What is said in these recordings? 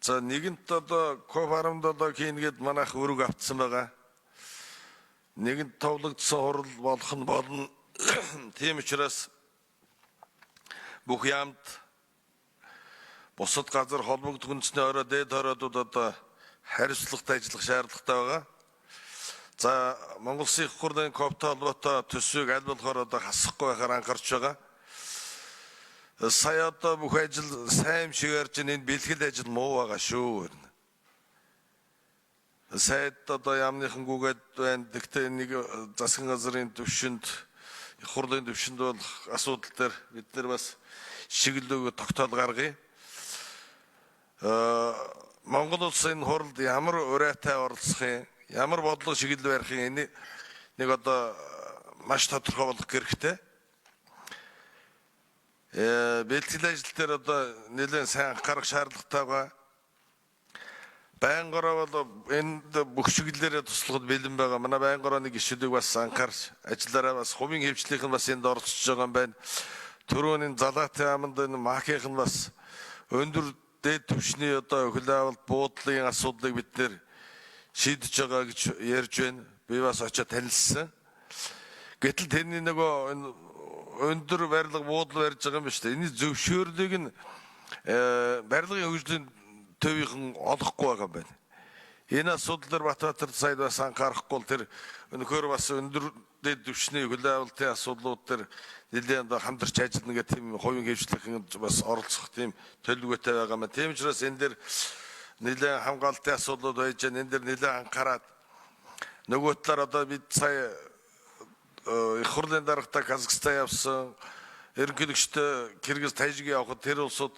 За нэгэнт одоо COP17 хийнгээд манайх өрөг автсан байгаа. Нэгэнт товлогдсон хурал болох нь болно. Тийм учраас бүх яамд бусад газар холбогдох үндэсний орой дээд хоройдууд одоо хариуцлагатай ажиллах шаардлагатай байгаа. За Монгол Улсын их хурлын COP-тай холбоотой төсвийг аль болохоор одоо хасахгүй байхаар анхаарч байгаа. Сая одоо бүх ажил сайн шиг ярьж энэ бэлтгэл ажил муу байгаа шүү. Сайд одоо яамныхан гүгээд байна. Тэгтээ нэг засгийн газрын төвшөнд их хурлын төвшөнд бол асуудал дээр бид нар бас шиглэлөөгөө тогтоол гаргая. Монгол улсын хуралд ямар урайтай оролцох юм, ямар бодлого шиглэл барих юм, энэ нэг одоо маш тодорхой болох хэрэгтэй. Бэлтгэл ажил дээр одоо нэлээд сайн анхаарах шаардлагатай байгаа. Баян гороо бол энд бүх чиглэлээрээ туслахад бэлэн байгаа. Манай баян горооны гишүүдийг бас анхаарч ажиллаараа бас хувийн хөгжлийнх нь бас энд оролцож байгаа юм байна. Төрөөний залаатын аманд энэ макийнх нь бас өндөр дээд түвшний одоо хөл авалт буудлын асуудлыг бид нэр шийдэж байгаа гэж ярьж байна. Би бас очиод танилцсан. Гэтэл тэрний нөгөө энэ өндөр барилга буудал барьж байгаа юм ба шүү дээ. Энэ зөвшөөрлийг нь барилгын хөгжлийн төвийнхэн олохгүй байгаа юм байна. Энэ асуудал дээр Батбаатар сайд бас анхаарахгүй бол тэр өнөхөр бас өндөр дээд түвшний хөл авалтын асуудлууд дээр нэлээд одоо хамтарч ажиллана гэх тийм хувийн хөгжлийнхэн бас оролцох тийм төлөвлөгөөтэй байгаа юм. Тийм учраас энэ дээр нэлээд хамгаалтын асуудлууд байж байна. Энэ дээр нэлээд анхаарад нөгөө талаар одоо бид сая их хурлын даргатай Казахстан явсан, ерөнхийлөгчтэй Кыргыз, Тажик явахад тэр улсууд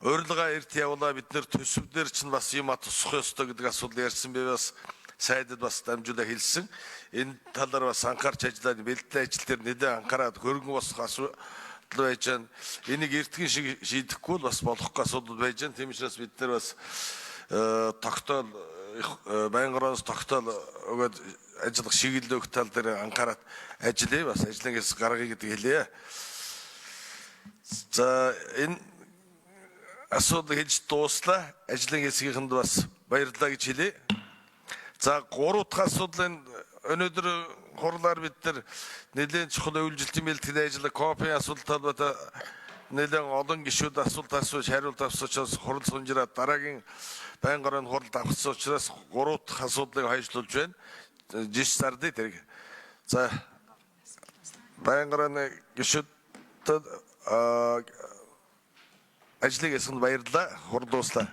урилга эрт явуулаа, бид нэр төсөв дээр чинь бас юм тусах ёстой гэдэг асуудал ярьсан. Би бас сайдад бас дамжуулаа хэлсэн. Энэ талаар бас анхаарч ажиллаад бэлтгэл ажил дээр нэлээд анхаарад хөрөнгө босгох асуудал байж байна. Энийг эртхэн шиг шийдэхгүй бол бас болохгүй асуудал байж байна. Тийм учраас бид нар бас тогтоол баян гороос тогтоол өгөөд ажиллах шиглэл өгөх тал дээр анхаарат ажиллая, бас ажлын хэсэг гаргая гэдэг хэлье. За энэ асуудал хэлж дууслаа. Ажлын хэсгийнхэнд бас баярлалаа гэж хэлье. За гурав дахь асуудал нь өнөөдөр хурлаар бид нар нэлээд чухал үйлчлэлийн бэлтгэл ажил копийн асуудал талбайтай нэлээд олон гишүүд асуулт асууж хариулт авсан учраас хурал сунжраад дараагийн баян горын хуралд авсан учраас гурав дахь асуудлыг хойшлуулж байна. Жиш зардыг тэр. За баян горын гишүүдэд ажлыг хийсэнд баярлалаа. Хурал дууслаа.